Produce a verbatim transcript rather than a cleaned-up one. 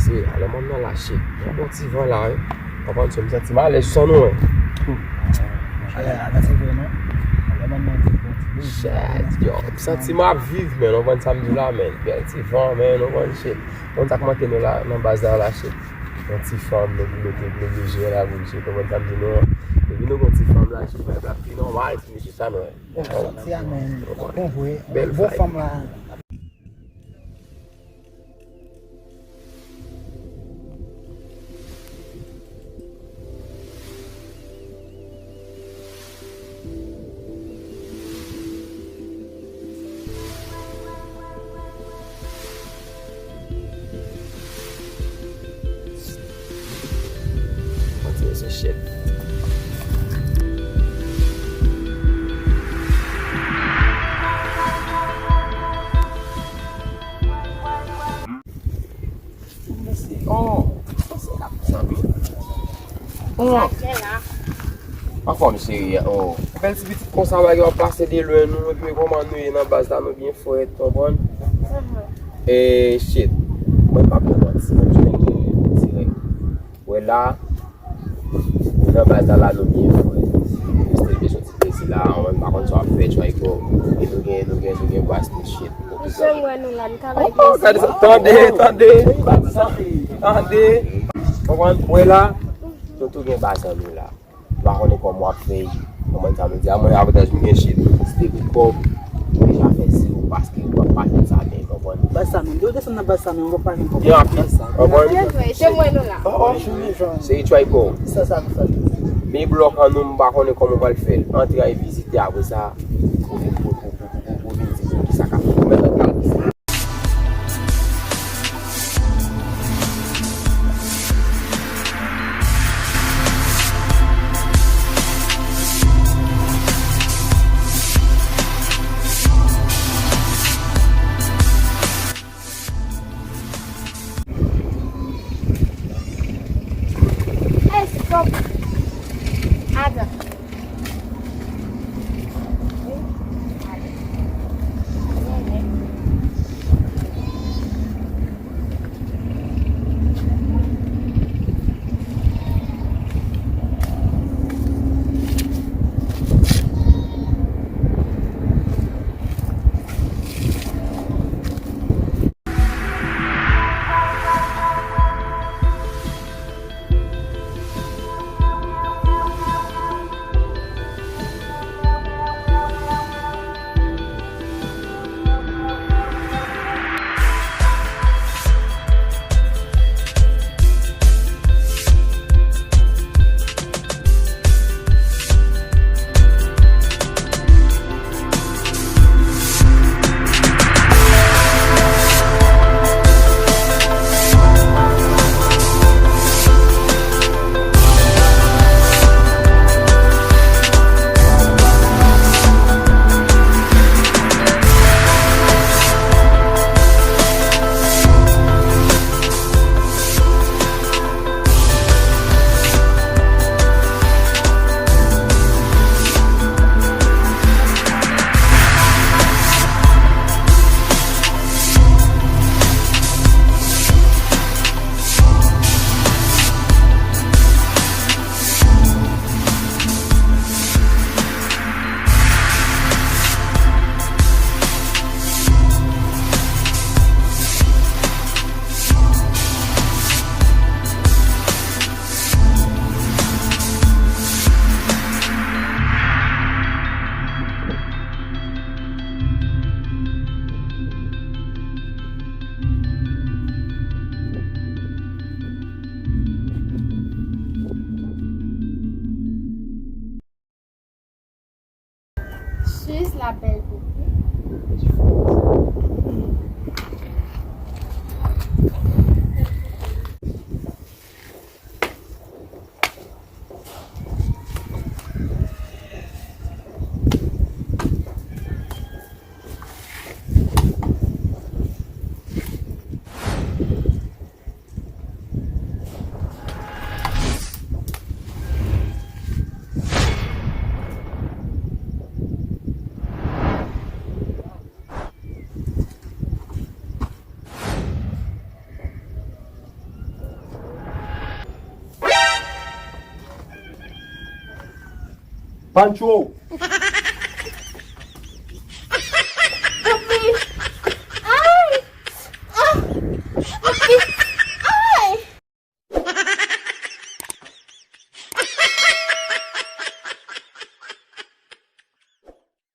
Wi, alè mòn nan la shit. Yon bon ti van la, wi. Konprann, so m santi m alèz sou nou, wi. Alè, alè, se vre, non? Alè, mòn nan te bon ti. Shit, yo, m santi m ap viv, men, w konprann sa m di w la, men. Bèl ti van, men, w konprann, shit. Konn sa k manke nou la, nan baz la, la, shit. Yon ti fanm, nou, nou te neglije la, moun, shit. W konprann sa m di nou an? Depi nou gon ti fanm la, shit, vibe la pi nòmal, ti mesye sa, non? Bon, sòti a, men. Bon, vre. Bèl bon vibe. Fanm la. Kontinye sou shit. Oh, zanmi. Oh. Anfòm, cheri, oh. Bèl ti pitit konsa, bagay w ap pase de lwen nou, epi kòman nou ye nan baz la, nou byen frèt, konprann? Mhm. E, shit. Mwen pa pran manti, mwen jwenn gen dirèk. Wè la, nan baz la, la nou byen frèt. Misye te bezwen ti plezi la, mwen pa konn sa w ap fè, tchwayko. E nou gen, nou gen, nou gen bas nou shit. Misye, m wè nou la, m travay. Oh, gade sa, tande, tande, tande sa, tande. Konprann? Wè la, nou tou gen baz an nou la. M pa konnen kòman w ap fè. Kòman sa nou di a mwen avantaj m gen shit. Si te gen kòb, m deja fè zero paske m ap pale sa men, konprann? Baz sa menm, depi w desann nan baz sa menm, w ap pa gen kòb. Gen anpil, konprann? Se vre, se mwen nou la. Oh, oh. Se tchwayko. Sa, sa nou fè. Men blòk an nou, m pa konnen kòman w pral fè l. Antre al vizite apre sa, ou vin, ou, ou, ou, ou vin di nou kisa k ap fèt. Ou mèt antre al vizite. Hey, stop. Attends. Sis la bèl poupou. Pancho.